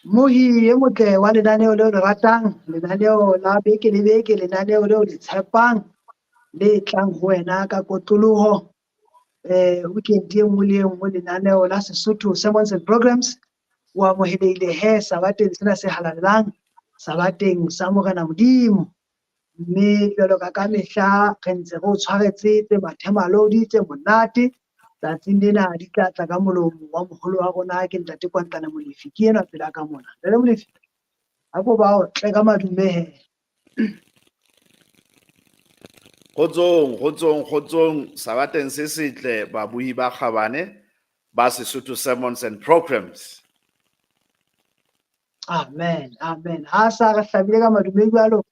Mmohi e motle wa lenaneo leo le ratang, lenaneo la beke le beke, lenaneo leo le tshepang, le tlang ho wena ka kotloloho. Weekend e nngwe le e nngwe lenaneo la Sesotho Sermons and Programs o amohelehile he sabateng sena se halalelang, sabateng sa Morena Modimo. Mme jwalo ka ka mehla re ntse re o tshwaretse tse mathemalodi tse monate. Tsatsing lena di tla tla ka molomo wa moholo wa rona ke Ntate Kwantlana Molefi. Ke enwa pela ka mona. Ntate Molefi, a ko ba o tle ka madume he. Kgotsong, kgotsong, kgotsong, sabateng se setle babuhi ba kgabane ba Sesotho Sermons and Programs. Amen, amen. Ha sa re hlabile ka madume jwalo,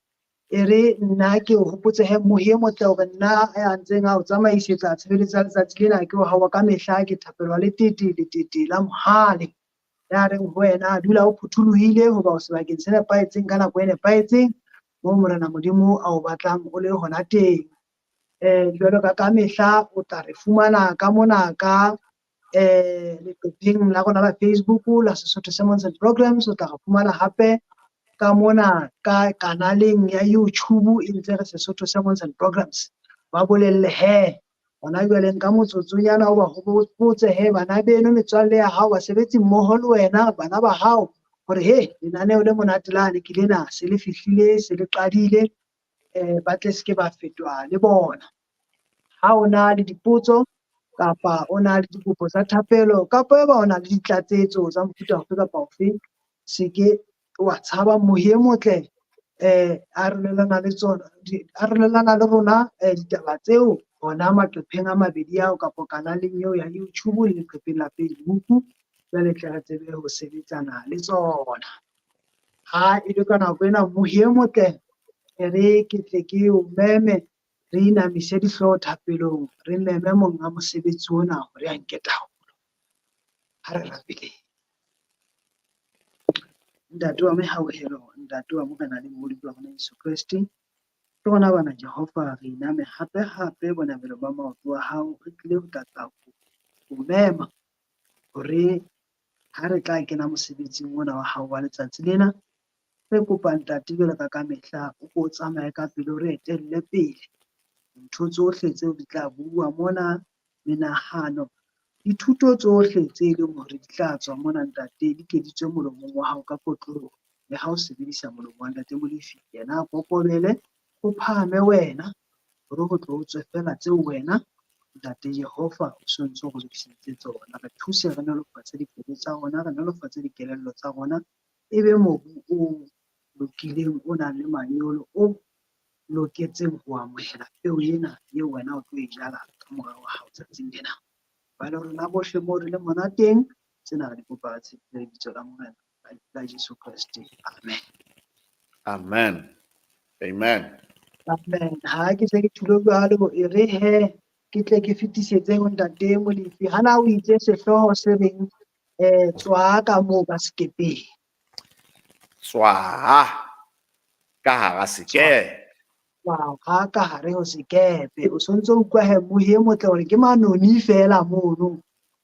e re nna ke o hopotse he mmohi e motle hore nna ya ntseng a o tsamaisetsa tshebeletso ya letsatsi lena ke o hawa ka mehla ke thapelwa letete, letete la mohale. Ya reng ho wena dula o phuthulohile hoba o sebakeng se nepahetseng ka nako e nepahetseng moo Morena Modimo a o batlang o le hona teng. Jwalo ka ka mehla o tla re fumana ka mona ka leqepheng la rona la Facebook la Sesotho Sermons and Programs, o tla re fumana hape ka mona ka kanaleng ya YouTube e ntse re Sesotho Sermons and Programs. Ba bolelle he hona jwale nka motsotsonyana o ba hopotse he bana beno, metswalle ya hao, basebetsi mmoho le wena, bana ba hao, hore he lenaneo le monate lane ke lena, se le fihlile, se le qadile, ba tle se ke ba fetwa le bona. Ha o na le dipotso kapa o na le dikopo tsa thapelo kapa eba o na le ditlatsetso tsa mofuta ofe kapa ofe, se ke wa tshaba. Mohi e motle arolelana le tsona, arolelana le rona ditaba tseo hona maqepheng a mabedi ao kapa kanaleng eo ya YouTube le leqepheng la Facebook, jwale tle re tsebe ho sebetsana le tsona. Ha e le ka nako ena mohi e motle, e re ke tle ke o meme, re inamise dihlooho thapelong, re meme monga mosebetsi ona hore a nke taolo. Ha re rapeleng. Ntate wa mehauhelo, Ntate wa Morena le Mmoloki wa rona Jesu Kreste, ke rona bana Jehova, re iname hape hape bonamelo ba maoto a hao, re tlile ho tla tla ho mema hore ha re tla kena mosebetsing ona wa hao wa letsatsi lena, re kopa Ntate jwalo ka ka mehla o ko tsamaye ka pele, o re etelle pele. Ntho tsohle tseo di tla bua mona, menahano, dithuto tsohle tse leng hore di tla tswa mona Ntate, di ke di tswe molomong wa hao ka kotloloho. Le ha o sebedisa molomo wa Ntate Molefi, yena a kokobele, o phahame wena, hore ho tlo tswe feela tseo wena Ntate Jehova o so ntso re lokiseditse tsona. Re thuse, re nolofatse dipelo tsa rona, re nolofatse dikelello tsa rona, e be mobu o lokileng, o nang le manyolo, o loketseng ho amohela peo ena eo wena o tlo e jala ka mora wa hao tsatsing lena. Ba le rona bohle moo re le mona teng, tsena re di kopa ka tshepo ya lebitso la Morena la Jesu Kreste. Amen. Amen. Amen. Amen. Ha ke se ke thulo jwalo, e re he ke tle ke fetisetse ho Ntate Molefi. Hana o itse sehlooho se reng tswa ka moo ka sekepeng. Tswa ka hara sekepe. Tswa ka hare ho sekepe. O sontso o utlwa he mohi e motle hore ke manoni feela mono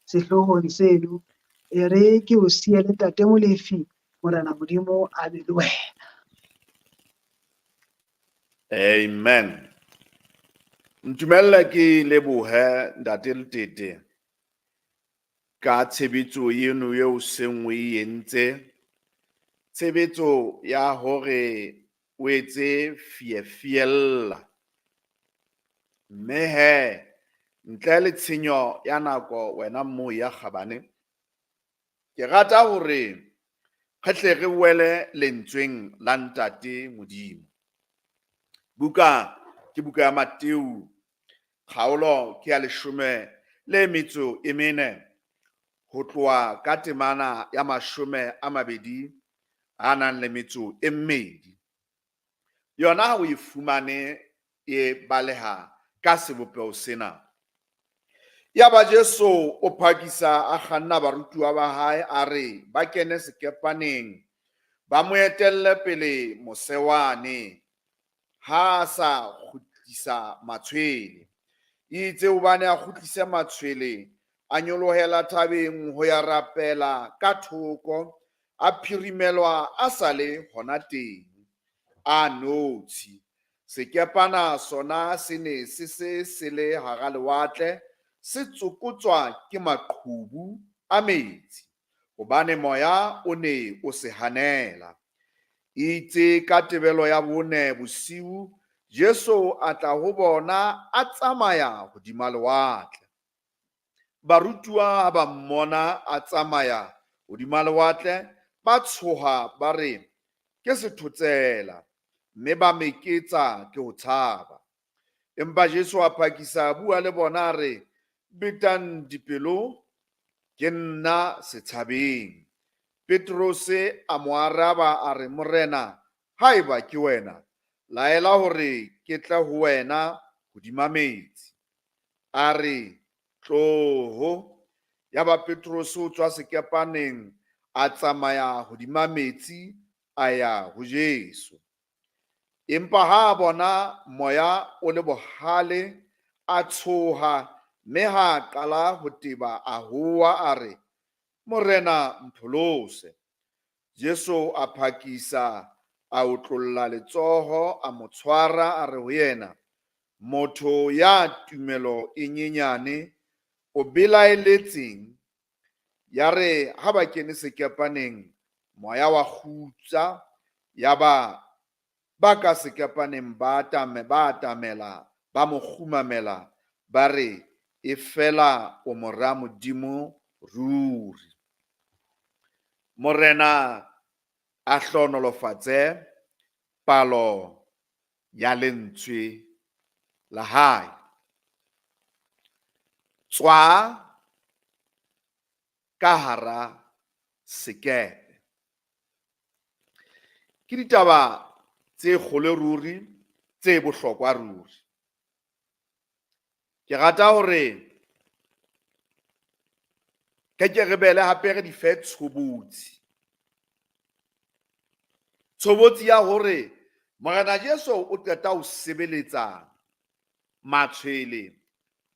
sehloohong seno. E re ke o siele Ntate Molefi, Morena Modimo a be le wena. Amen. Ntumella ke lebohe Ntate Letete ka tshebetso eno eo seng o e entse, tshebetso ya hore o etse fiefiella. Mme he ntle le tshenyo ya nako wena mmohi ya kgabane, ke rata hore re tle re wele lentsweng la Ntate Modimo. Buka ke buka ya Mateu, kgaolo ke ya 14 ho tloha ka temana ya 22. Yona ha o e fumane e baleha ka sebopeho sena. Yaba Jesu o phakisa a kganna barutuwa ba hae, a re ba kene sekepaneng, ba mo etelle pele mose wane, ha a sa kgutlisa matshwele. Eitse hobane a kgutlise matshwele, a nyolohela thabeng ho ya rapela ka thoko. A phirimelwa a sa le hona teng, a notshi. Sekepana sona se ne se se se le hara lewatle, se tsokotswa ke maqhubu a metsi, hobane moya o ne o se hanela. Eitse ka tebelo ya bone bosiu, Jesu a tla ho bona a tsamaya hodima lewatle. Barutuwa ha ba mmona a tsamaya hodima lewatle, ba tshoha ba re, Ke sethotsela, mme ba meketsa ke ho tshaba. Empa Jesu a phakisa a bua le bona a re, Betang dipelo, ke nna, se tshabeng. Petrose a mo araba a re, Morena, haeba ke wena, laela hore ke tle ho wena hodima metsi. A re, Tloho. Yaba Petrose o tswa sekepaneng, a tsamaya hodima metsi, a ya ho Jesu. Empa ha a bona moya o le bohale, a tshoha, mme ha a qala ho teba, a howa, a re, Morena, mpholose. Jesu a phakisa a otlolla letsoho, a mo tshwara, a re ho yena, Motho ya tumelo e nyenyane, o belaeletseng? Yare ha ba kene sekepaneng, moya wa kgutsa, yaba ba ka sekepaneng ba atamela, ba mo kgumamela, ba re, Efela o Mora Modimo ruri. Morena a hlohonolofatse palo ya lentswe la hae. Tswa ka hara sekepe. Ke ditaba tse kgolo ruri, tse bohlokwa ruri. Ke rata hore ke ke re bele hape re di fe tshobotsi. Tshobotsi ya hore Morena Jesu o qeta ho sebeletsa matshwele,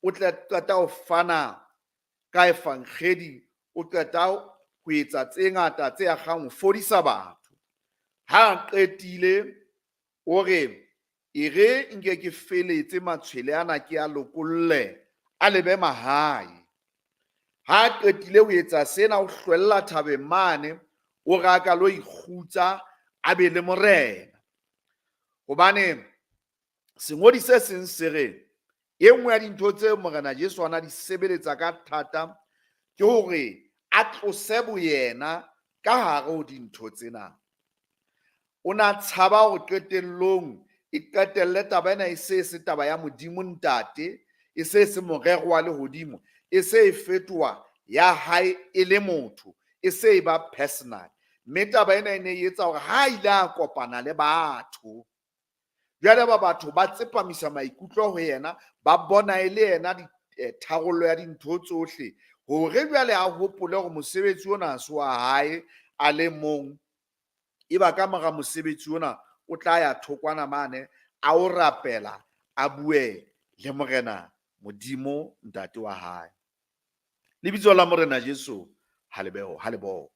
o qeta ho fana ka evangedi, o qeta ho etsa tse ngata tse akgang ho fodisa batho. Ha a qetile o re, e re nke ke feletse matshwele ana ke a lokolle a lebe mahae. Ha a qetile ho etsa sena, o hlwella thabeng mane, o re a ka lo ikgutsa a be le Morena. Hobane sengodi se seng se re, e nngwe ya dintho tse Morena Jesu a na di sebeletsa ka thata ke hore a tlose boyena ka hare ho dintho tsena. O ne a tshaba hore qetellong e qetelle taba ena e se se taba ya Modimo Ntate, e se se morero wa lehodimo, e se e fetoha ya hae e le motho, e se e ba personal. Mme taba ena e ne e etsa hore ha a ile a kopana le batho, Jwale ba batho ba tsepamisa maikutlo ho yena, ba bona e le yena tharollo ya dintho tsohle, hore jwale a hopole hore mosebetsi ona ha se wa hae a le mong, eba ka mora mosebetsi ona o tla ya thokwana mane a o rapela, a bue le Morena Modimo Ntate wa hae. Lebitso la Morena Jesu ha le beho, ha le bokwe.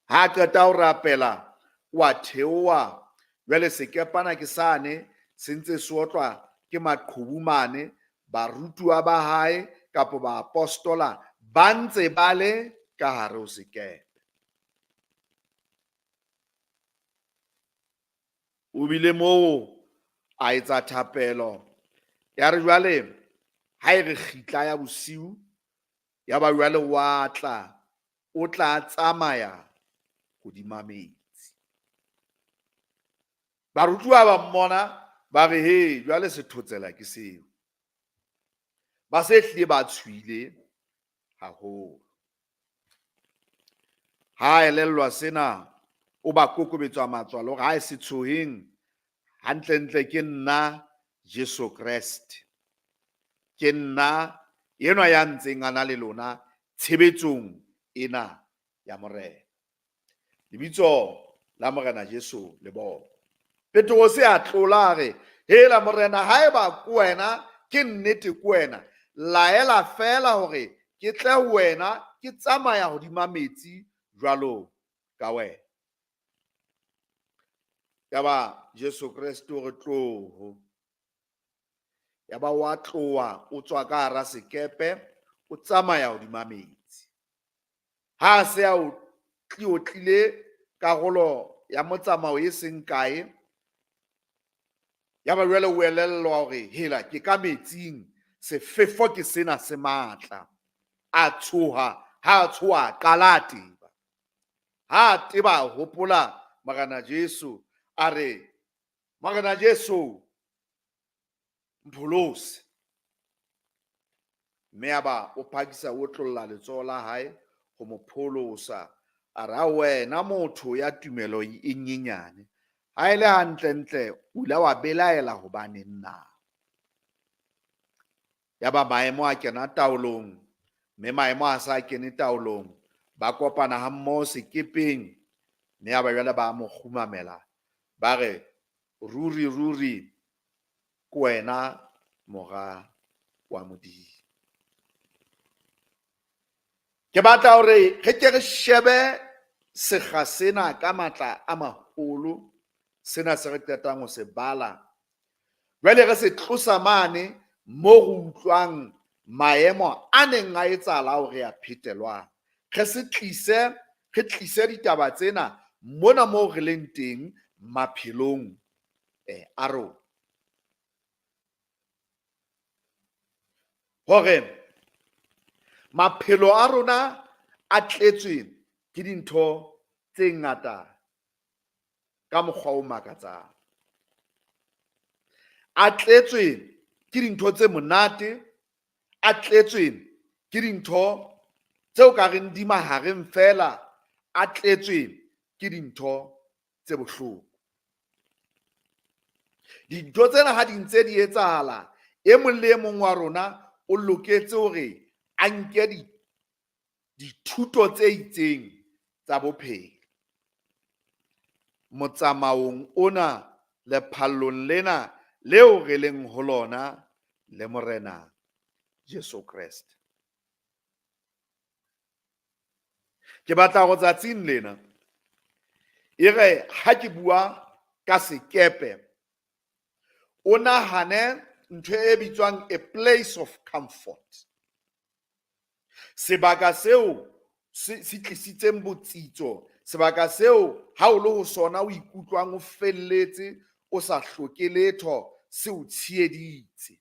Ha a qeta ho rapela, o a theoha. Jwale sekepana ke sane se ntse se otlwa ke maqhubu mane, barutuwa ba hae kapa baapostola ba ntse ba le ka hare ho sekepe. O bile moo a etsa thapelo. Ya re jwale ha e re kgitla ya bosiu, ya ba jwale wa tla, o tla tsamaya hodima metsi. Barutuwa ba mmona ba re, he, jwale sethotsela ke seo. Ba se hlile ba tshohile haholo. Ha a elellwa sena, o ba kokobetswa matswalo hore ha e se tshoheng, hantlentle ke nna Jesu Kreste. Ke nna enwa ya ntseng a na le lona tshebetsong ena ya Morena. Lebitso la Morena Jesu le bokwe. Petrose a tlola a re, Hela Morena, haeba ke wena, ke nnete ke wena, laela feela hore ke tle ho wena ke tsamaya hodima metsi jwalo. ka wena. Yaba Jesu Kreste o re tloho. Yaba wa tloha o tswa ka hara sekepe o tsamaya hodima metsi. Ha a se a o otlile karolo ya motsamao e seng kae, yaba jwale o elellwa hore hela ke ka metsing, sefefo ke sena se matla. A tshoha, ha a tshoha a qala a teba. Ha a teba a hopola Morena Jesu, a re, Morena Jesu, mpholose. Mme yaba o phakisa o otlolla letsoho la hae ho mo pholosa. A re, a wena motho ya tumelo e nyenyane, ha e le hantlentle o ile wa belaela hobaneng na? Yaba maemo a kena taolong, mme maemo a sa kene taolong, ba kopana hammoho sekepeng, mme yaba jwale ba mo kgumamela, ba re, ruri, ruri, ke wena mora wa Modimo. Ke batla hore re ke re shebe sekga sena ka matla a maholo, sena se re qetang ho se bala. Jwale re se tlosa mane mo re utlwang maemo a neng a etsahala ao re a phetelwang. Re se tlise, re tlise ditaba tsena mona moo re leng teng maphelong a rona. Hore maphelo a rona a tletswe ke dintho tse ngata ka mokgwa o makatsang. A tletswe ke dintho tse monate, a tletswe ke dintho tseo ka reng di mahareng fela, a tletswe ke dintho tse bohloko. Dintho tsena ha di ntse di etsahala, e mong le e mong wa rona o loketse hore a nke dithuto tse itseng tsa bophelo. Motsamaong ona, lephallong lena leo re leng ho lona le Morena Jesu Kreste. Ke batla hore tsatsing lena e re ha ke bua ka sekepe, o nahane ntho e bitswang a place of comfort. Sebaka seo se tlisitseng botsitso, sebaka seo ha o le ho sona o ikutlwang o felletse, o sa hloke letho, se o tsheheditse.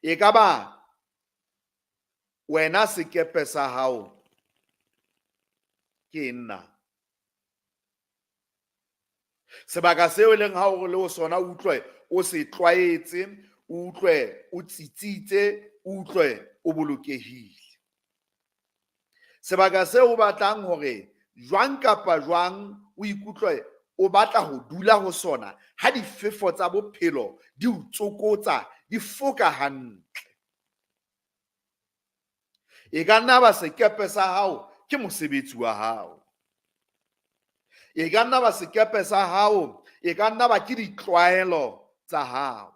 E ka ba wena sekepe sa hao ke eng na? Sebaka seo e leng ha o le ho sona o utlwe o se tlwaetse, o utlwe o tsitsitse, o utlwe o bolokehile. Sebaka seo o batlang hore jwang kapa jwang o ikutlwe o batla ho dula ho sona ha difefo tsa bophelo di o tsokotsa, di foka hantle. E ka nna ba sekepe sa hao ke mosebetsi wa hao. E ka nna ba sekepe sa hao, e ka nna ba ke ditlwaelo tsa hao.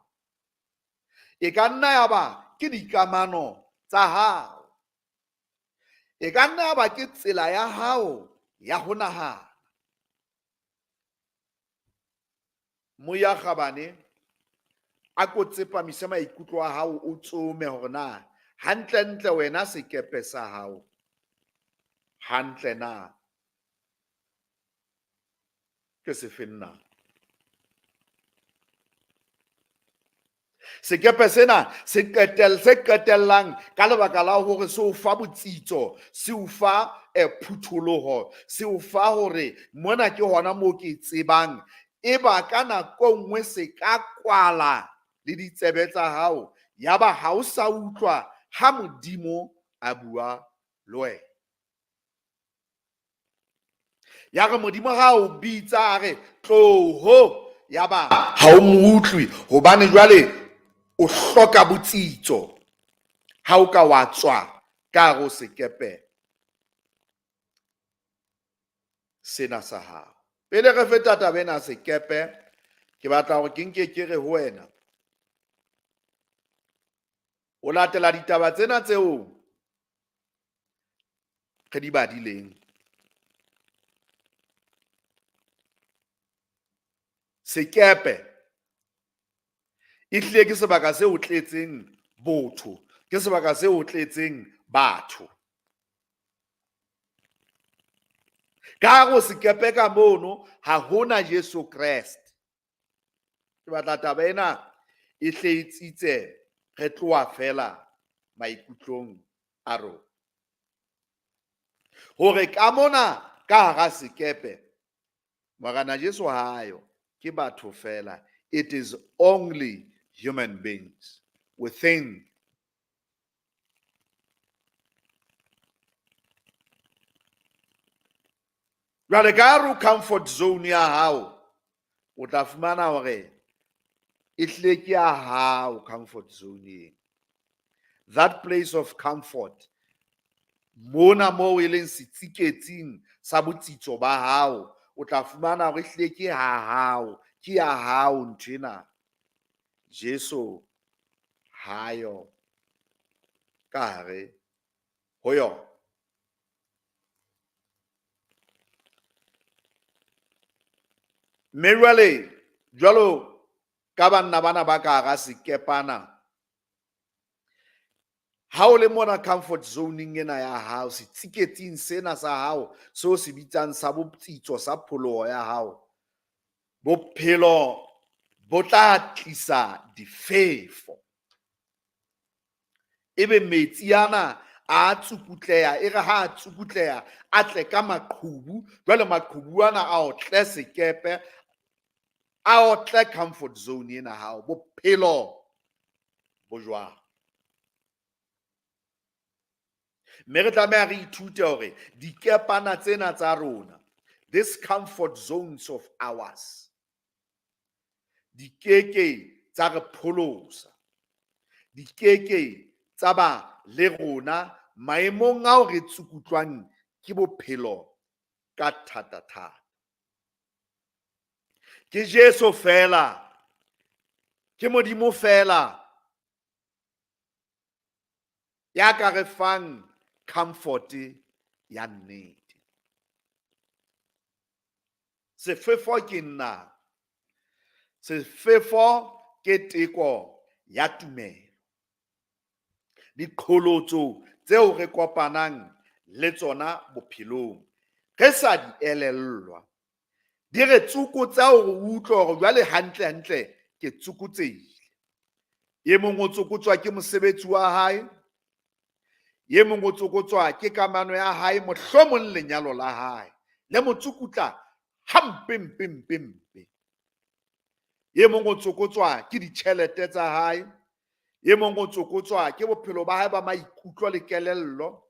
E ka nna ya ba ke dikamano tsa hao. E ka nna ya ba ke tsela ya hao ya ho nahana. Moya kgabane, a ko tsepamise maikutlo a hao, o tsome hore na hantlentle wena sekepe sa hao hantle na ke sefeng na? Sekepe sena se qetellang ka lebaka la hore se o fa botsitso, se o fa phutholoho, se o fa hore mona ke hona moo ke tsebang, e ba ka nako nngwe se ka kwala le ditsebe tsa hao, yaba ha o sa utlwa ha Modimo a bua le wena. Ya re Modimo ha o bitsa a re tloho, yaba ha o mo utlwe hobane jwale o hloka botsitso ha o ka wa tswa ka hare ho sekepe sena sa hao. Pele re feta taba ena ya sekepe, ke batla hore ke nke ke re ho wena, o Ho latela ditaba tsena tseo re di badileng, sekepe e hlile ke sebaka se o tletseng botho, ke sebaka se o tletseng batho. Ka hare ho sekepe ka mono ha hona Jesu Kreste. Ke batla taba ena e hle e tsitse re tloha feela maikutlong a rona. Hore ka mona ka hara sekepe Morena Jesu ha ayo, ke batho feela. It is only human beings within. Jwale ka hare ho comfort zone ya hao, o tla fumana hore e hlile ke ya hao comfort zone eno. That place of comfort, mona moo e leng setsiketsing sa botsitso ba hao, o tla fumana hore e hlile ke ha hao, ke ya hao nthwena. Jesu hayo ka hare ho yona. Mme jwale, jwalo ka banna bana ba ka hara sekepana, ha o le mona comfort zoneng ena ya hao, setsiketsing sena sa hao seo se bitsang sa botsitso sa pholoho ya hao, bophelo bo tla tlisa difefo. Ebe metsi ana a tsukutleha, e re ha a tsukutleha a tle ka maqhubu. Jwale maqhubu ana a otle sekepe, a otle comfort zone ena hao. Bophelo bo jwalo. Mme re tlameha re ithute hore dikepana tsena tsa rona, these comfort zones of ours, di keke tsa re pholosa, di keke tsa ba le rona maemong ao re tsukutlwang ke bophelo ka thata-thata. Ke Jesu feela, ke Modimo feela ya ka re fang comfort ya nnete. Sefefo ke nna, sefefo ke teko ya tumelo. Diqholotso tseo re kopanang le tsona bophelong re sa di elellwa, di re tsokotsa hore o utlwe hore jwale hantle hantle ke tsokotsehile. E mong o tsokotswa ke mosebetsi wa hae, e mong o tsokotswa ke kamano ya hae, mohlomong lenyalo la hae le mo tsukutla hampe mpe mpe mpe. E mong o tsokotswa ke ditjhelete tsa hae, e mong o tsokotswa ke bophelo ba hae ba maikutlo le kelello,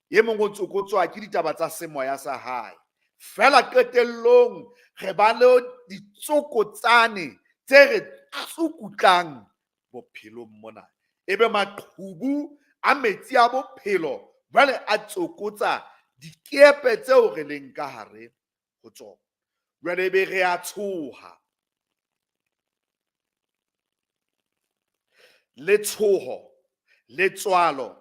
e mong o tsokotswa ke ditaba tsa semoya sa hae. Feela qetellong re ba le ditsokotsane tse re tsukutlang bophelong mona. Ebe maqhubu a metsi a bophelo jwale a tsokotsa dikepe tseo re leng ka hare ho tsona. Jwale ebe re a tshoha. Letshoho, letswalo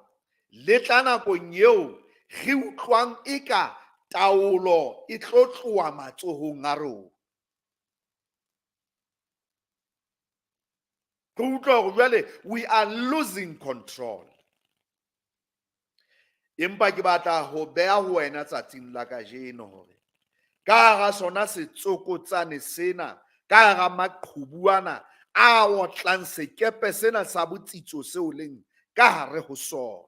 le tla nakong eo re utlwang eka taolo e tlo tloha matsohong a rona. Re utlwa hore jwale we are losing control. Empa ke batla ho beha ho wena tsatsing la kajeno hore ka hara sona setsokotsane sena, ka hara maqhubu ana a otlang sekepe sena sa botsitso seo leng ka hare ho sona,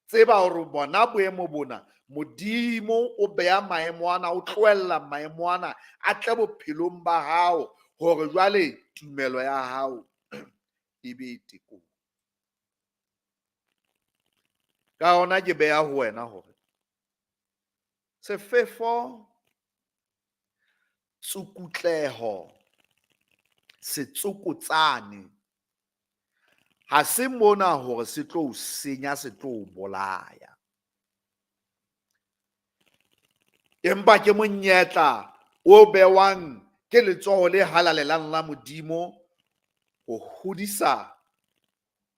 tseba hore bona boemo bona Modimo o beha maemo ana, o tlohella maemo ana a tle bophelong ba hao hore jwale tumelo ya hao e be tekong. Ka hona ke beha ho wena hore sefefo, tsukutleho, setsokotsane ha se mona hore se tlo o senya, se tlo o bolaya. Empa ke monyetla o bewang ke letsoho le halalelang la Modimo ho hodisa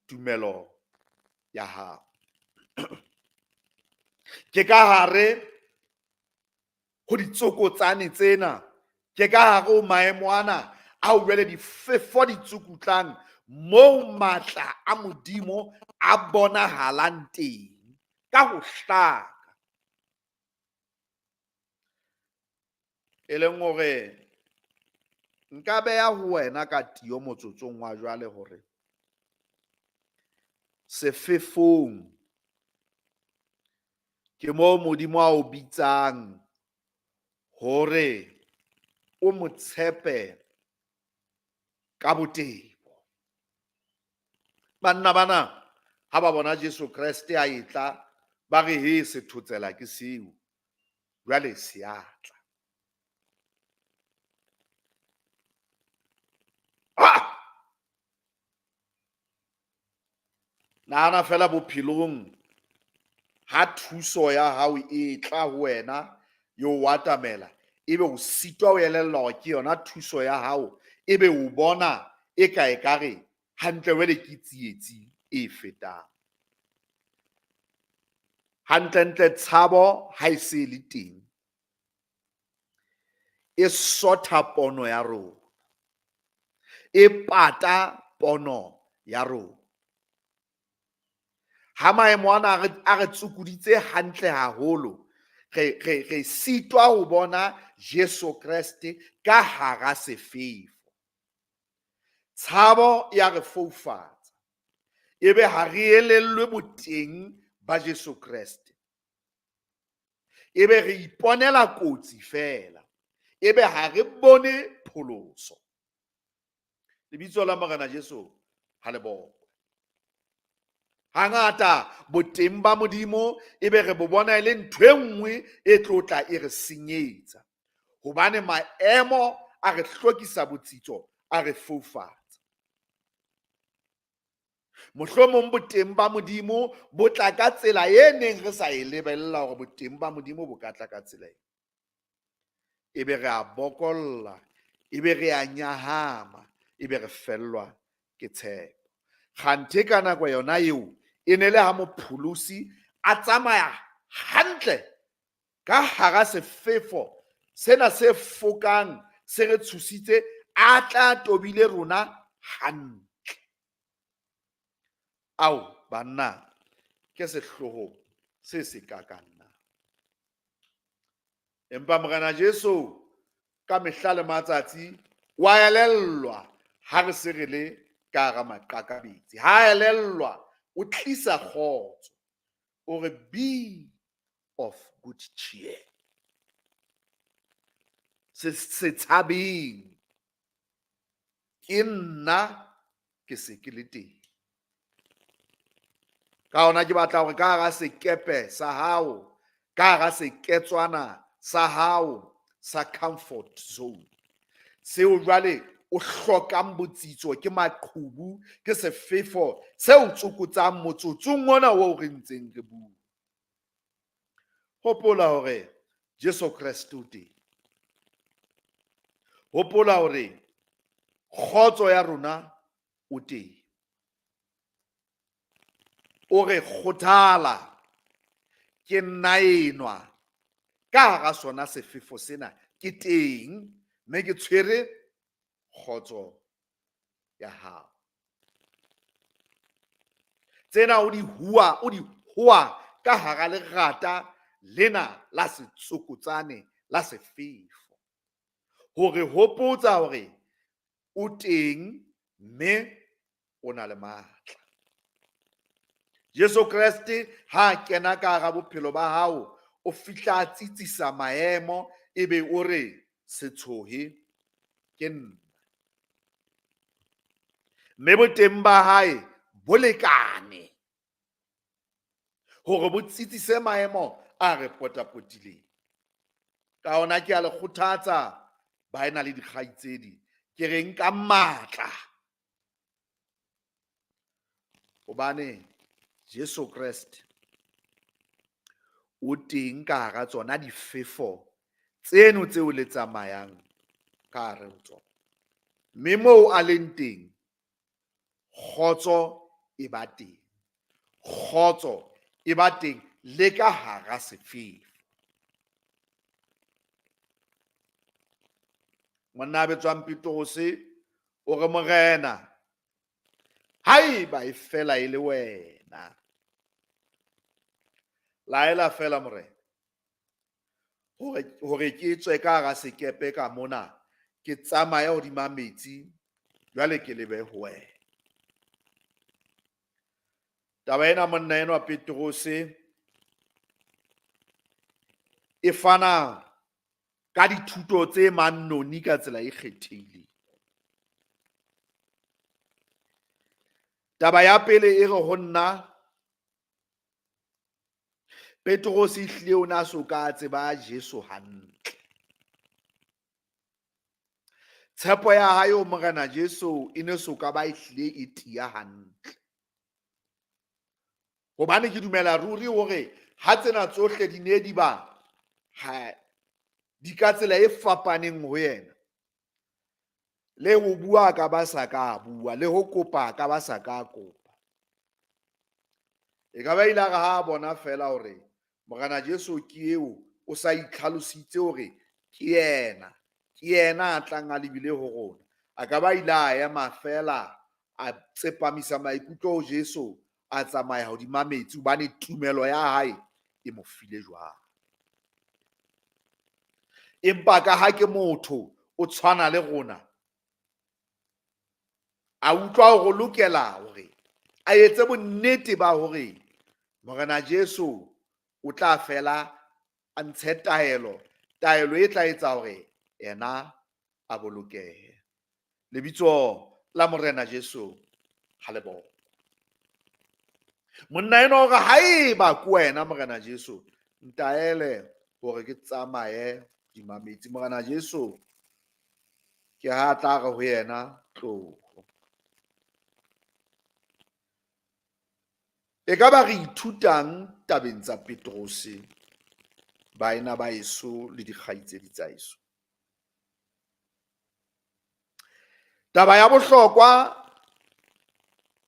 tumelo ya hao. Ke ka hare ho ditsokotsane tsena, ke ka hare ho maemo ana ao jwale difefo di tsukutlang moo matla a Modimo a bonahalang teng ka ho hlaka. E leng hore nka beha ho wena ka tiyo motsotsong wa jwale hore sefefong ke moo Modimo a o bitsang hore o mo tshepe ka botebo. Banna bana ha ba bona Jesu Kreste a etla, ba re he sethotsela ke seo, jwale se a tla. Ah! Nahana fela bophelong ha thuso ya hao e tla ho wena e o atamela, ebe o sitwa ho elellwa hore ke yona thuso ya hao, ebe o bona e ka ekare hantle wele ke tsietsi e fetang. Hantlentle tshabo ha e se le teng, e sotha pono ya rona, e pata pono ya rona. Ha maemo ana a re tsukuditse hantle haholo, re sitwa ho bona Jesu Kreste ka hara sefefo. Tshabo ya re foufatsa, ebe ha re elellwe boteng ba Jesu Kreste. Ebe re iponela kotsi feela, ebe ha re bone pholoso. Lebitso la Morena Jesu ha le bokwe. Hangata boteng ba Modimo ebe re bo bona e le ntho e nngwe e tlo tla e re senyetsa, hobane maemo a re hlokisa botsitso, a re foufatsa. Mohlomong boteng ba Modimo bo tla ka tsela e neng re sa e lebella hore boteng ba Modimo bo ka tla ka tsela e. Ebe re a bokolla, ebe re a nyahama, ebe re fellwa ke tshepo. Kganthe ka nako yona eo e ne le ha mopholosi a tsamaya hantle ka hara sefefo sena se fokang se re tshositse, a tla tobile rona hantle. Ao banna, ke sehloho se se kakang na. Empa Morena Jesu ka mehla le matsatsi wa elellwa ha re se re le ka hara maqakabetsi. Ha elellwa, o tlisa kgotso. O re be of good cheer. Se se tshabeng. Ke nna ke se ke le teng. Ka hona ke batla hore ka hara sekepe sa hao, ka hara seketswana sa hao sa comfort zone, seo jwale o hlokang botsitso ke maqhubu, ke sefefo seo tsokotsang motsotsong ona oo re ntseng re bua. Hopola hore Jesu Kreste o teng. Hopola hore kgotso ya rona o teng. O re kgothala, ke nna enwa ka hara sona sefefo sena, ke teng mme ke tshwere kgotso ya hao. Tsena o di hua, o di hoa ka hara lerata lena la setsokotsane la sefefo, hore hopotsa hore o teng mme o na le matla. Jesu Kreste ha a kena ka hara bophelo ba hao, o fihla a tsitsisa maemo, ebe o re se tshohe, ke nna. Mme boteng ba hae bo lekane hore bo tsitsise maemo a re potapotileng. Ka hona ke a le kgothatsa baena le dikgaitsedi, ke re nka matla, hobane Jesu Kreste o teng ka hara tsona difefo tseno tseo le tsamayang ka hare ho tsona. Mme moo a leng teng, kgotso e ba teng. Kgotso e ba teng le ka hara sefefo. Monna a bitswang Petrose o re, Morena, haeba e fela e le wena, laela fela Morena hore ke tswe ka hara sekepe ka mona, ke tsamaye hodima metsi, jwale ke lebe ho wena. Taba ena monna enwa Petrose e fana ka dithuto tse mannoni ka tsela e kgethehileng. Taba ya pele e re ho nna, Petrose ehlile o ne a so ka a tseba Jesu hantle. Tshepo ya hae ho Morena Jesu e ne so ka ba ehlile e tiya hantle. Hobane ke dumela ruri hore ha tsena tsohle di ne di ba ha di ka tsela e fapaneng ho yena, le ho bua ka ba sa ka bua, le ho kopa ka ba sa ka kopa. E ka ba ile a re ha a bona fela hore Morena Jesu ke eo, o sa itlhalositse hore ke yena, ke yena a tlang a lebile ho rona, a ka ba ile a ema fela a tsepamisa maikutlo ho Jesu, a tsamaya hodima metsi, hobane tumelo ya hae e mo file jwalo. Empa ka ha ke motho, o tshwana le rona, a utlwa hore o lokela hore a etse bonnete ba hore Morena Jesu o tla fela a ntshe taelo, taelo e tla etsa hore yena a bolokehe. Lebitso la Morena Jesu ha le bokwe. Monna enwa o re, haeba ke wena Morena Jesu, ntaele hore ke tsamaye hodima metsi. Morena Jesu ke ha tla re ho yena, tloho. E ka ba re ithutang tabeng tsa Petrose, baena ba eso le dikgaitsedi tsa eso? Taba ya bohlokwa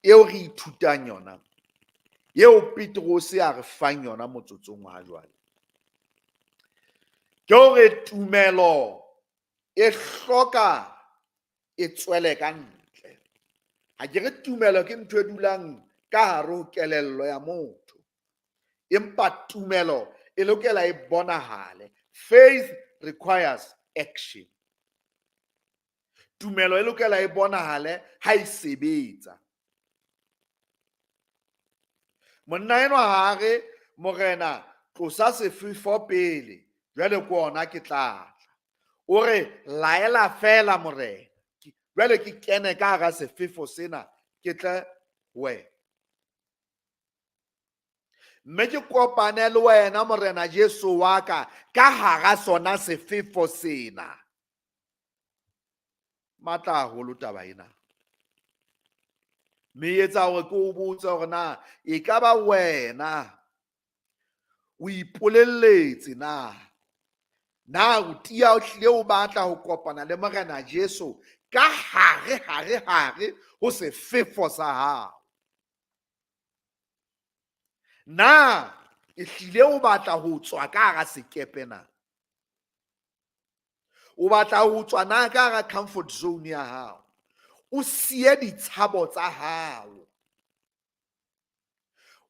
eo re ithutang yona, eo Petrose a re fang yona motsotsong wa jwale, ke hore tumelo e hloka e tswele ka ntle. Ha ke re tumelo ke ntho e dulang ka hare ho kelello ya motho, empa tumelo e lokela e bonahale. Faith requires action. Tumelo e lokela e bonahale ha e sebetsa. Monna enwa ha re, Morena, tlosa sefefo pele, jwale ke ona ke tla tla. O re, laela fela Morena, jwale ke kene ka hara sefefo sena, ke tle ho wena. Mme ke kopane le wena Morena Jesu wa ka, ka hara sona sefefo sena. Matla haholo taba ena. Mme e etsa hore ke o botse hore na e ka ba wena o ipolelletse na, na o tia o hlile o batla ho kopana le Morena Jesu ka hare hare hare ho sefefo sa hao. Na e hlile o batla ho tswa ka hara sekepe na? O batla ho tswa na ka hara comfort zone ya hao? O siye ditshabo tsa hao.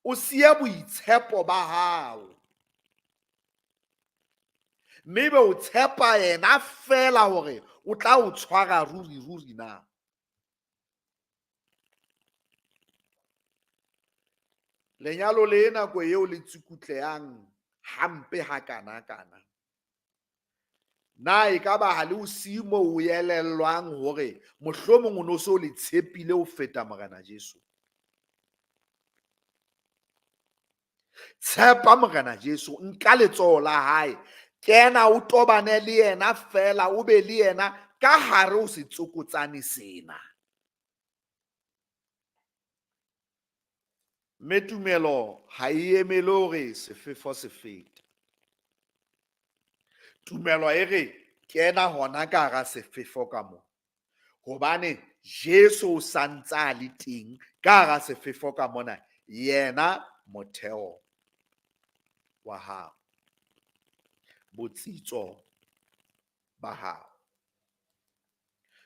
O siye boitshepo ba hao. Mme ebe o tshepa yena fela hore o tla o tshwara ruri ruri na? Lenyalo le nako eo le tsukutlehang hampe hakana kana. Na e ka ba ha le o siye moo o elellwang hore mohlomong o no so le tshepile ho feta Morena Jesu? Tshepa Morena Jesu, nka letsoho la hae, kena o tobane le yena fela, o be le yena ka hare ho setsokotsane sena. Mme tumelo ha e emele hore sefefo se fete. Tumelo e re kena hona ka hara sefefo ka mo, hobane Jesu o sa ntse a le teng ka hara sefefo ka mona, yena motheo wa hao, botsitso ba hao.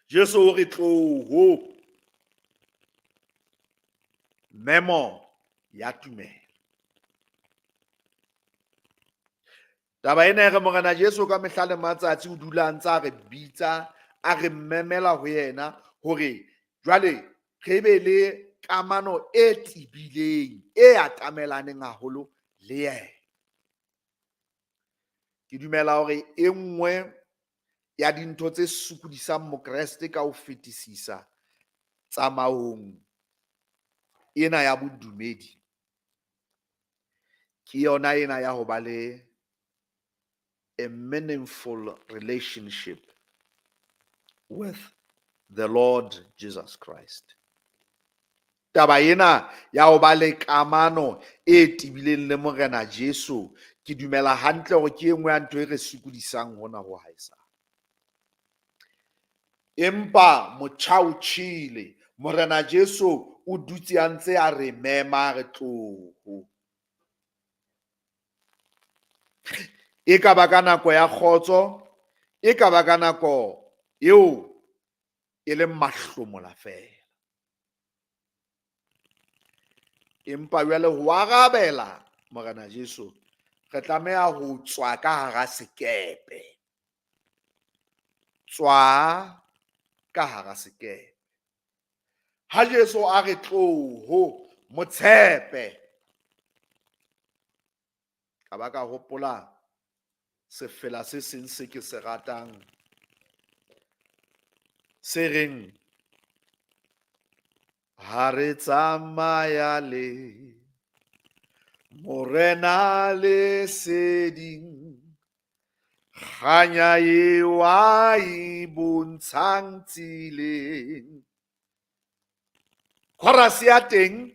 Jesu o re tloho, memo ya tumelo. Taba ena e re Morena Jesu ka mehla le matsatsi o dula a ntse a re bitsa, a re memela ho yena hore jwale re be le kamano e tebileng, e atamelaneng haholo le yena. Ke dumela hore e nngwe ya dintho tse sokodisang Mokreste ka ho fetisisa tsamaong ena ya bodumedi ke yona ena ya ho ba le a meaningful relationship with the Lord Jesus Christ. Taba ena ya ho ba le kamano e tebileng le Morena Jesu, ke dumela hantle hore ke e nngwe ya ntho e re sokodisang hona ho haesale. Empa motjha o tjhele, Morena Jesu o dutse a ntse a re mema re tloho. E ka ba ka nako ya kgotso, e ka ba ka nako eo e leng mahlomola feela. Empa jwale ho arabela Morena Jesu, re tlameha ho tswa ka hara sekepe. Tswa ka hara sekepe. Ha Jesu a re tloho, mo tshepe. Ka ba ka hopola sefela se seng se ke se ratang, se reng, ha re tsamaya le Morena leseding, kganya eo a e bontshang tseleng. Chorus ya teng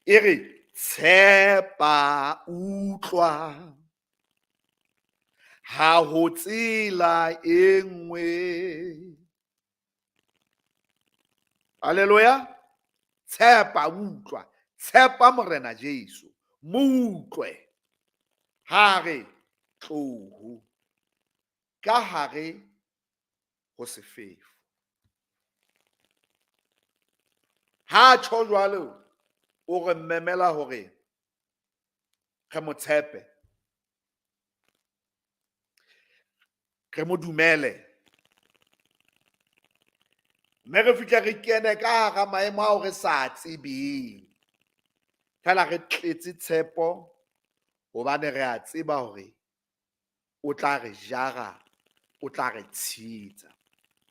e re, tshepa utlwa, ha ho tsela e nngwe. Haleluya. Tshepa utlwa, tshepa Morena Jesu, mo utlwe ha re tloho ka hare ho sefefo. Ha tjho jwalo, o re memela hore re mo tshepe, re mo dumele, mme re fihle re kene ka hara maemo ao re sa tsebeng. Fela re tletse tshepo hobane re a tseba hore o tla re jara, o tla re tshehetsa,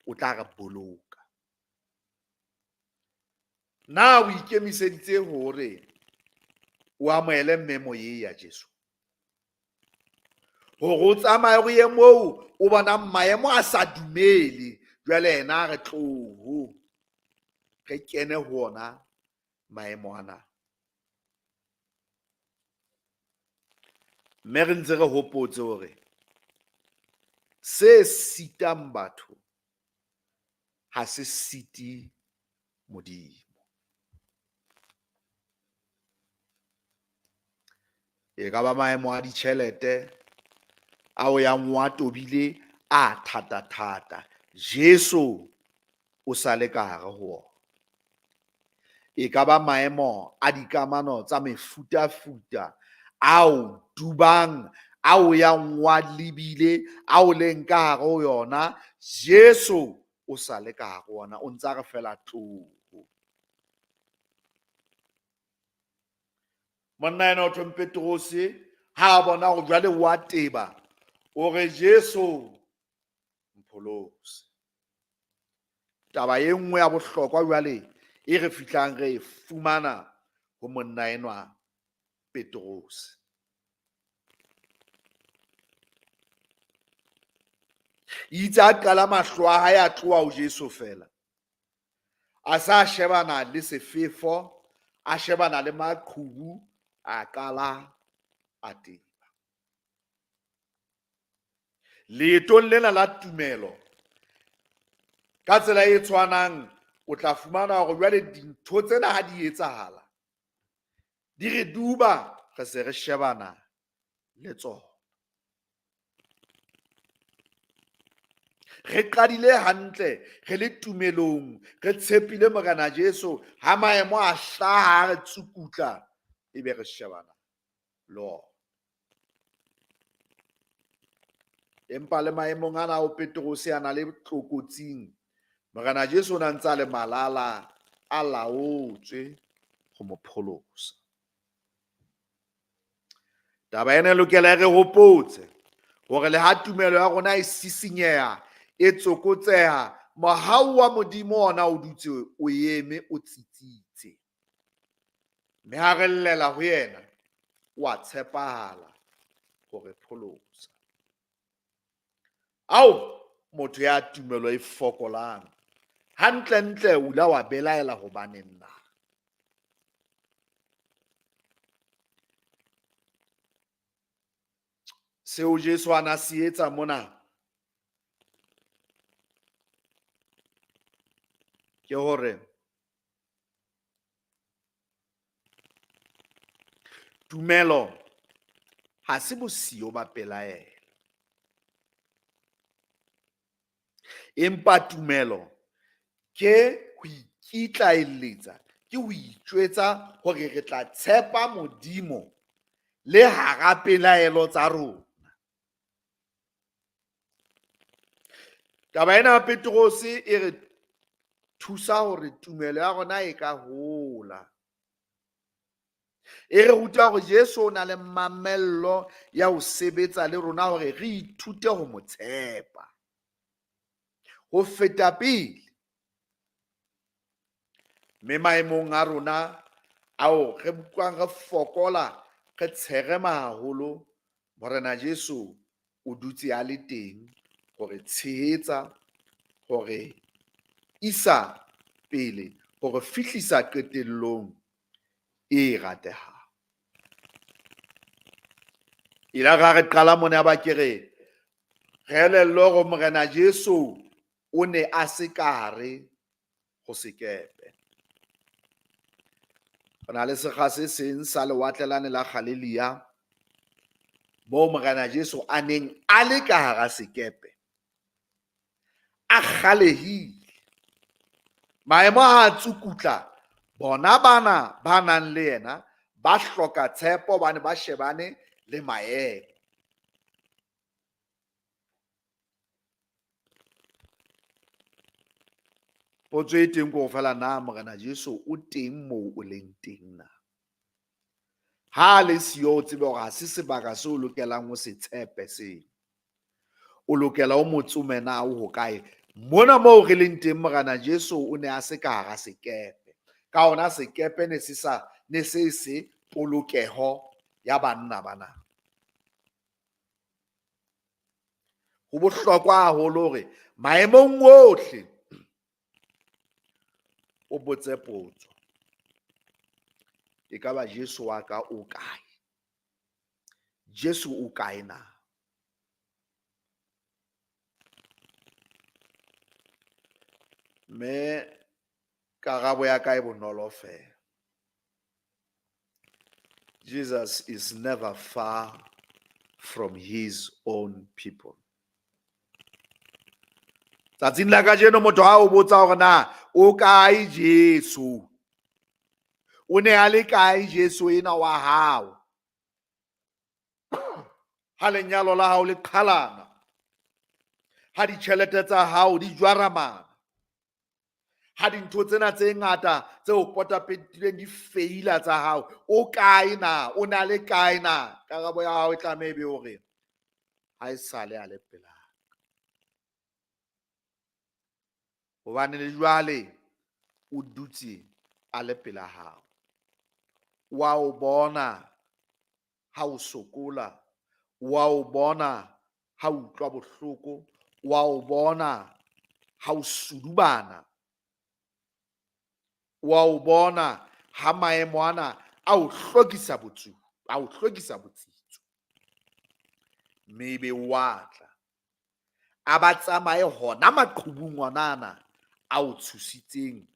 o tla re boloka. Na o ikemiseditse hore o amohele memo ye ya Jesu? Hore o tsamaye o ye moo o bonang maemo a sa dumele, jwale yena re tloho, re kene ho ona maemo ana. Mme re ntse re hopotse hore se sitang batho ha se site Modimo. E ka ba maemo a ditjhelete ao yang wa tobile a thata-thata, Jesu o sa le ka hare ho ona. E ka ba maemo a dikamano tsa mefutafuta ao dubang, ao yang wa lebile, ao leng ka hare ho yona, Jesu o sa le ka hare ho ona, o ntsa re fela tloho. Monna ena o thweng Petrose, ha a bona hore jwale wa teba, o re Jesu mpholose. Taba e nngwe ya bohlokwa jwale e re fihlang re e fumana ho monna enwa Petrose. Itse a qala mahlo a hae a tloha ho Jesu fela, a sa shebana le sefefo, a shebana le maqhubu, a qala a teba. Leetong lena la tumelo, ka tsela e tshwanang O tla fumana hore jwale dintho tsena ha di etsahala, di re duba, re se re shebana le tsona. Re qadile hantle, re le tumelong, re tshepile Morena Jesu, ha maemo a hlaha, re tsukutla, ebe re shebana le ona. Empa le maemong ana ao Petrose a na le tlokotsing, Morena Jesu o ne a ntse a le malala a laotswe ho mo pholosa. Taba ena e lokela e re hopotse hore le ha tumelo ya rona e sisinyeha, e tsokotseha, mohau wa Modimo ona o dutse o eme o tsitsitse. Mme ha re llela ho yena, o a tshepahala ho re pholosa. Ao, motho ya tumelo e fokolang, hantlentle o ile wa belaela hobaneng na? Seo Jesu a na se etsa mona ke hore tumelo ha se bosiyo ba pelaelo, empa tumelo ke ho ikitlaelletsa, ke ho itjwetsa hore re tla tshepa Modimo le hara pelaelo tsa rona. Taba ena ya Petrose e re thusa hore tumelo ya rona e ka hola. E re ruta hore Jesu o na le mamello ya ho sebetsa le rona hore re ithute ho mo tshepa ho feta pele. Mme maemong a rona ao re utlwang re fokola, re tsherema haholo, Morena Jesu o dutse a le teng ho re tshehetsa, ho re isa pele, ho re fihlisa qetellong e ratehang. Ila ra re qala mona ya ba ke re re elellwe hore Morena Jesu o ne a se ka hare ho sekepe. Re na le sekga se seng sa lewatle lane la Galilea moo Morena Jesu a neng a le ka hara sekepe, a kgalehile. Maemo ha a tsukutla, bona bana ba nang le yena ba hloka tshepo hobane ba shebane le maemo. Potso e teng ke ho fela na Morena Jesu o teng moo o leng teng na? Ha a le siyo o tsebe hore ha se sebaka seo o lokelang o se tshepe seo. O lokela o mo tsome na o hokae? Mona moo re leng teng Morena Jesu o ne a se ka hara sekepe. Ka hona sekepe ne se sa ne se se polokeho ya banna bana. Ho bohlokwa haholo hore maemong ohle o botse potso. E ka ba Jesu wa ka o kae? Jesu o kae na? Mme karabo ya ka e bonolo fela. Jesus is never far from his own people. Tsatsing la kajeno motho ha o botsa hore na o kae Jesu, o ne a le kae Jesu ena wa hao? Ha lenyalo la hao le qhalana, ha ditjhelete tsa hao di jwaramana, ha dintho tsena tse ngata tse o potapetileng di feila tsa hao, o kae na? O na le kae na? Karabo ya hao e tlameha e be hore ha e sale a le pela ka. Hobane le jwale o dutse a le pela hao. Wa o bona ha o sokola, wa o bona ha o utlwa bohloko, wa o bona ha o sudubana, wa o bona ha maemo ana a o hlokisa botsu, a o hlokisa botsitso. Mme ebe wa tla a ba tsamaye hona maqhubung ona ana a o tshositseng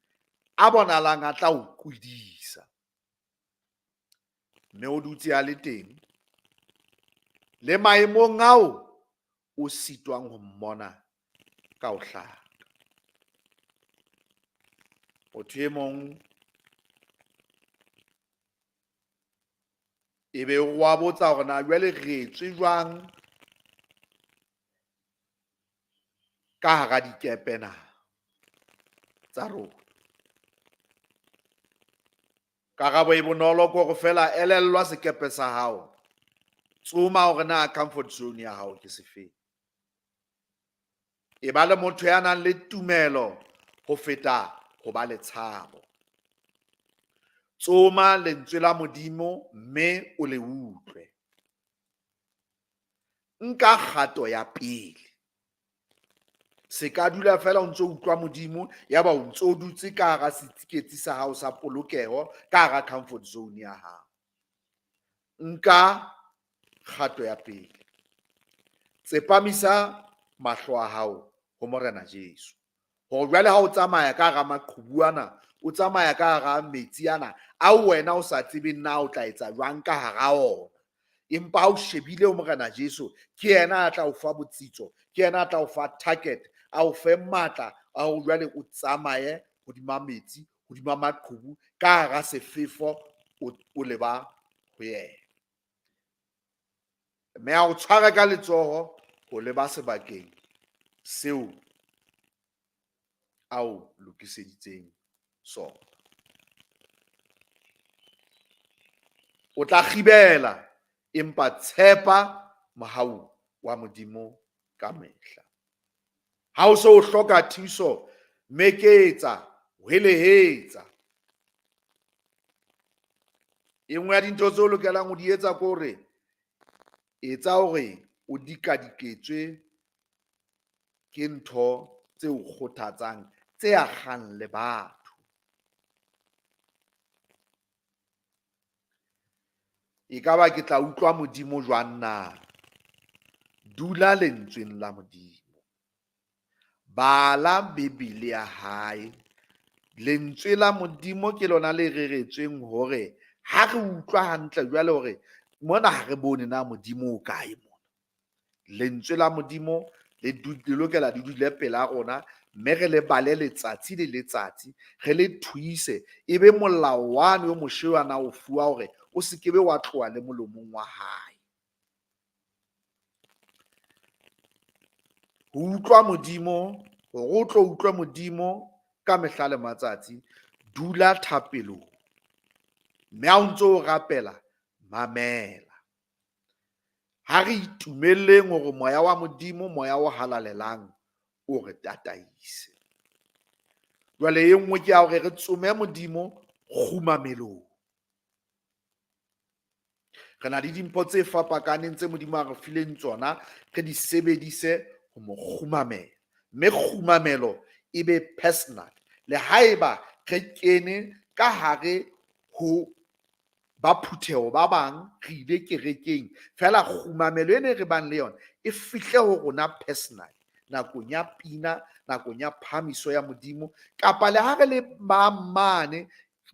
a bonahalang a tla o kwedisa. Mme o dutse a le teng le maemong ao o sitwang ho mmona ka ho hlaka. Motho e mong e be wa botsa hore na jwale re etswe jwang ka hara dikepe na tsa rona. Karabo e bonolo ke hore feela elellwa sekepe sa hao. Tsoma hore na comfort zone ya hao ke sefeng. E ba le motho ya nang le tumelo ho feta ho ba le tshabo. Tsoma lentswe la Modimo mme o le utlwe. Nka kgato ya pele. Se ka dula feela o ntso utlwa Modimo yaba o ntso dutse ka hara setsiketsi sa hao sa polokeho, ka hara comfort zone ya hao. Nka kgato ya pele. Tsepamisa mahlo a hao ho Morena Jesu. Hore jwale ha o tsamaya ka hara maqhubu ana, o tsamaya ka hara metsi ana ao wena o sa tsebeng na o tla etsa jwang ka hara ona. Empa ha o shebile ho Morena Jesu, ke yena a tla o fa botsitso, ke yena a tla o fa target, a o fe matla a hore jwale o tsamaye hodima metsi, hodima maqhubu, ka hara sefefo o leba ho yena. Mme a o tshware ka letsoho ho leba sebakeng seo a o lokiseditseng sona. O tla kgibela, empa tshepa mohau wa Modimo ka mehla. Ha o se o hloka thuso, meketsa, hwelehetsa. E nngwe ya dintho tseo o lokelang ho di etsa ke hore etsa hore o dikadiketswe ke ntho tse o kgothatsang, tse akgang le batho. E ka ba ke tla utlwa Modimo jwang na? Dula lentsweng la Modimo. Bala Bibele ya hae. Lentswe la Modimo ke lona le reretsweng hore ha re utlwa hantle jwale hore mona ha re bone na Modimo o kae mona. Lentswe la Modimo le lokela le dule pela rona mme re le bale letsatsi le letsatsi, re le thuise, e be molao wane o Moshe wa na o fuwa hore o se kebe wa tloha le molomong wa hae. Ho utlwa Modimo, hore o tlo utlwe Modimo ka mehla le matsatsi, dula thapelong. Mme ha o ntso o rapela, mamela. Ha re itumelleng hore moya wa Modimo, moya o halalelang, o re tataise. Jwale e nngwe ke ya hore re tsome Modimo kgumamelong. Re na le dimpho tse fapakaneng tse Modimo a re fileng tsona, re di sebedise ho mo kgumamela. Mme kgumamelo e be personal. Le haeba re kene ka hare ho ba phutheho ba bang, re ile kerekeng, feela kgumamelo ena e re bang le yona e fihle ho rona personal nakong ya pina, nakong ya phahamiso ya Modimo, kapa le ha re le ba mane,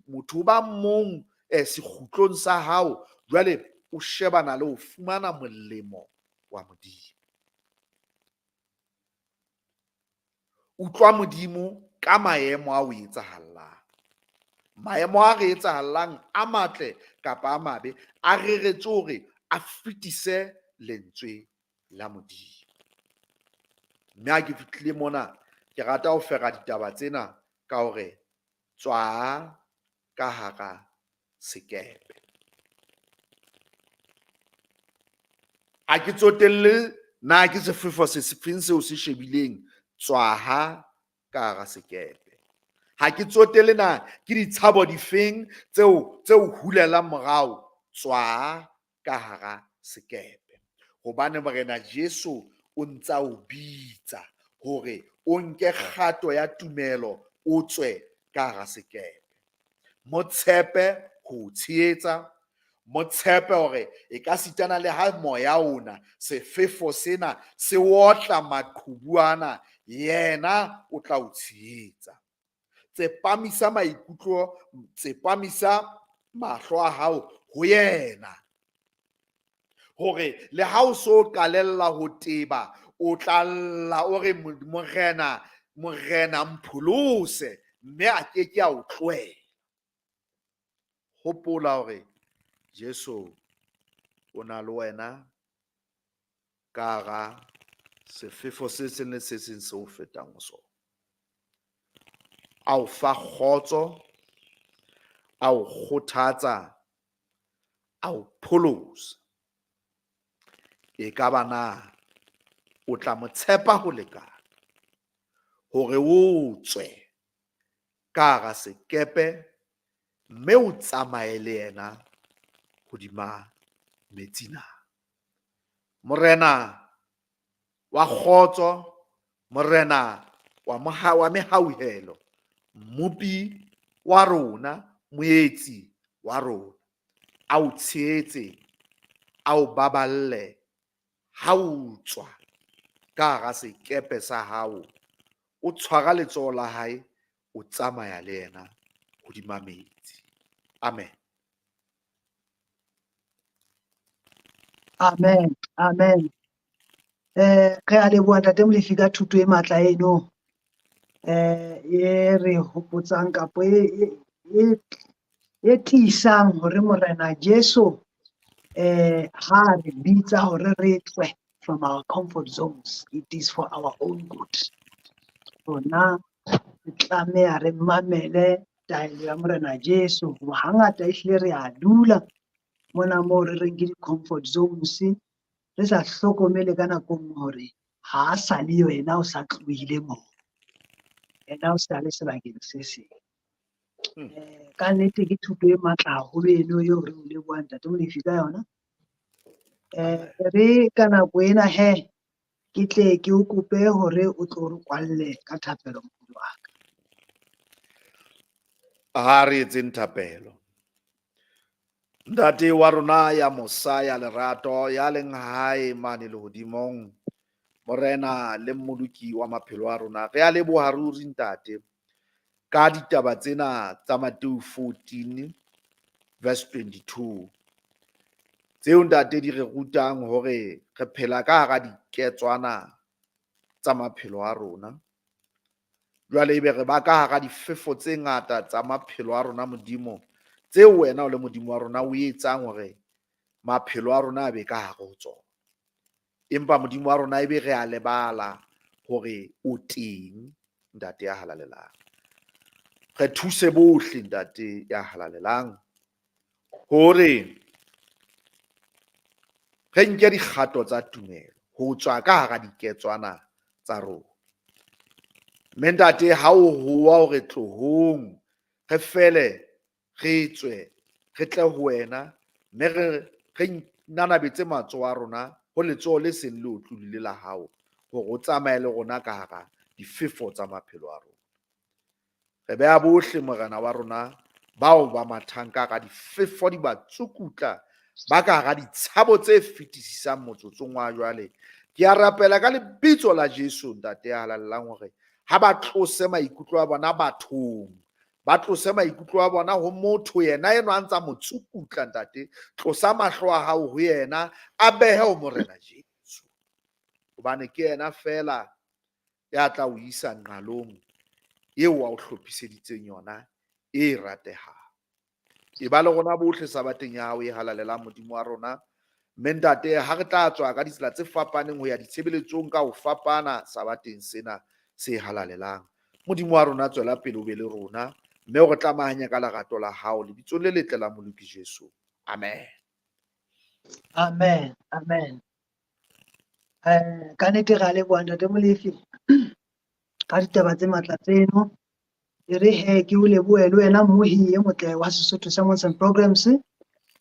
motho o ba mong sekgutlong sa hao, jwale o shebana le ho fumana molemo wa Modimo. Utlwa Modimo ka maemo a o etsahallang. Maemo a re etsahallang a matle kapa a mabe a reretswe hore a fetise lentswe la Modimo. Mme ha ke fihlile mona, ke rata ho fera ditaba tsena ka hore tswa ka hara sekepe. Ha ke tsotelle na ke sefefo se sefeng seo se shebileng, tswaha ka hara sekepe. Ha ke tsotelle na ke ditshabo difeng tseo hulelang morao, tswa ka hara sekepe. Hobane Morena Jesu o ntsa o bitsa hore o nke kgato ya tumelo, o tswe ka hara sekepe. Mo tshepe ho o tshehetsa, mo tshepe hore e ka sitana le ha moya ona, sefefo sena se otla maqhubu ana, yena o tla o tshehetsa. Tsepamisa maikutlo, tsepamisa mahlo a hao ho yena. Hore le ha o so qalella ho teba, o tla lla o re Morena, Morena mpholose, mme a ke ke a o tlohela. Hopola hore Jesu o na le wena ka hara sefefo se seng le se seng seo o fetang ho sona. A o fa kgotso, a o kgothatsa, a o pholosa. E ka ba na o tla mo tshepa ho lekana hore o tswe ka hara sekepe mme o tsamaye le yena hodima metsi na? Morena wa kgotso, Morena wa wa mehauhelo, Mmopi wa rona, Moetsi wa rona, a o tshehetse, a o baballe ha o tswa ka hara sekepe sa hao, o tshwara letsoho la hae, o tsamaya le yena hodima metsi. Amen. Amen. Amen. Re a leboha Ntate Molefi ka thuto e matla eno e re hopotsang kapo e tiisang hore Morena Jesu ha re bitsa hore re tswe from our comfort zones, it is for our own good. Rona re tlameha re mamele taelo ya Morena Jesu, hoba hangata ehlile re a dula mona moo re reng ke di-comfort zones, re sa hlokomele ka nako nngwe hore ha a sa le yo, yena o sa tlohile moo, yena o sa le sebakeng se seng. Ka nnete ke thuto e matla haholo eno eo re o lebohang Ntate Molefi ka yona. Re ka nako ena he, ke tle ke o kope hore o tlo re kwalle ka thapelo moholo wa ka. Ha re etseng thapelo. Ntate wa rona ya mosa ya lerato ya leng hae mane lehodimong, Morena le Mmoloki wa maphelo a rona, re a leboha ruri Ntate ka ditaba tsena tsa Matthew 14 verse 22 tseo Ntate di re rutang hore re phela ka hara diketswana tsa maphelo a rona. Jwale ebe re ba ka hara difefo tse ngata tsa maphelo a rona Modimo, tseo wena o le Modimo wa rona o etsang hore maphelo a rona a be ka hare ho tsona. Empa Modimo wa rona ebe re a lebala hore o teng, Ntate ya halalelang. Re thuse bohle, Ntate ya halalelang, hore re nke dikgato tsa tumelo ho tswa ka hara diketswana tsa rona. Mme Ntate, ha o howa hore tlohong, re fele re tswe, re tle ho wena, mme re nanabetse matsoho a rona ho letsoho le seng le otlolohile la hao, hore o tsamaye le rona ka hara difefo tsa maphelo a rona. Re beha bohle, Morena wa rona, bao ba mathang ka hara difefo di ba tsukutla, ba ka hara ditshabo tse fetisisang motsotsong wa jwale. Ke a rapela ka lebitso la Jesu, Ntate ya halalelang, hore ha ba tlose maikutlo a bona bathong, ba tlose maikutlo a bona ho motho yena enwa a ntsa mo tsukutla, Ntate. Tlosa mahlo a hao ho yena, a behe ho Morena Jesu, hobane ke yena fela ya tla o isa nqalong eo a o hlophiseditseng yona e ratehang. E ba le rona bohle sabateng ya hao e halalelang, Modimo wa rona. Mme Ntate, ha re tla tswa ka ditsela tse fapaneng ho ya ditshebeletsong ka ho fapana sabateng sena se halalelang, Modimo wa rona, tswela pele o be le rona, mme o re tlamahanye ka lerato la hao, lebitsong le letle la Moloki Jesu. Amen. Amen. Amen. Ka nnete re a leboha Ntate Molefi ka ditaba tse matla tseno. E re he ke o lebohe le wena mmohi e motle wa Sesotho Sermons and Programs,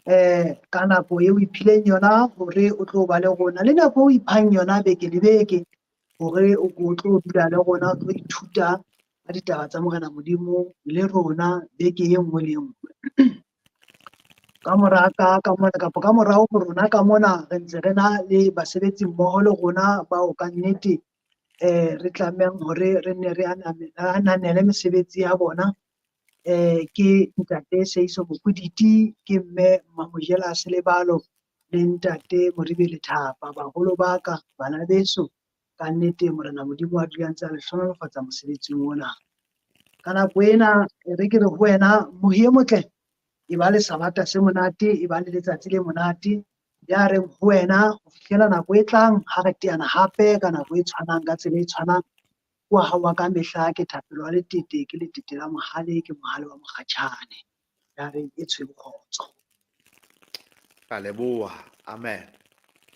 ka nako eo o iphileng yona hore o tlo ba le rona, le nako eo o iphang yona beke le beke hore o tlo dula le rona, o tlo ithuta ka ditaba tsa Morena Modimo le rona beke e nngwe le e nngwe. Ka mora ka mona kapa ka morao ho rona ka mona re ntse re na le basebetsi mmoho le rona bao ka nnete Re tlamehang hore re nne re ananele mesebetsi ya bona. Ke ntate Seiso Mokuditi, ke mme Mamojela Selebalo le ntate Moribe Lethapa. Baholo ba ka, bana beso, ka nnete Morena Modimo a dula ntse a le hlohonolofatsa mosebetsing ona. Ka nako ena re ke re ho wena mohi e motle, e ba le sabata se monate, e ba le letsatsi le monate. Ya reng ho wena ho fihlela nako e tlang ha re teana hape ka nako e tshwanang ka tsela e tshwanang. Wa hao wa ka mehla ke Thapelo wa Letete, ke Letete la Mohale, ke Mohale wa Mokgatjhane. Ya reng e tshweu kgotso. Ka leboha. Amen.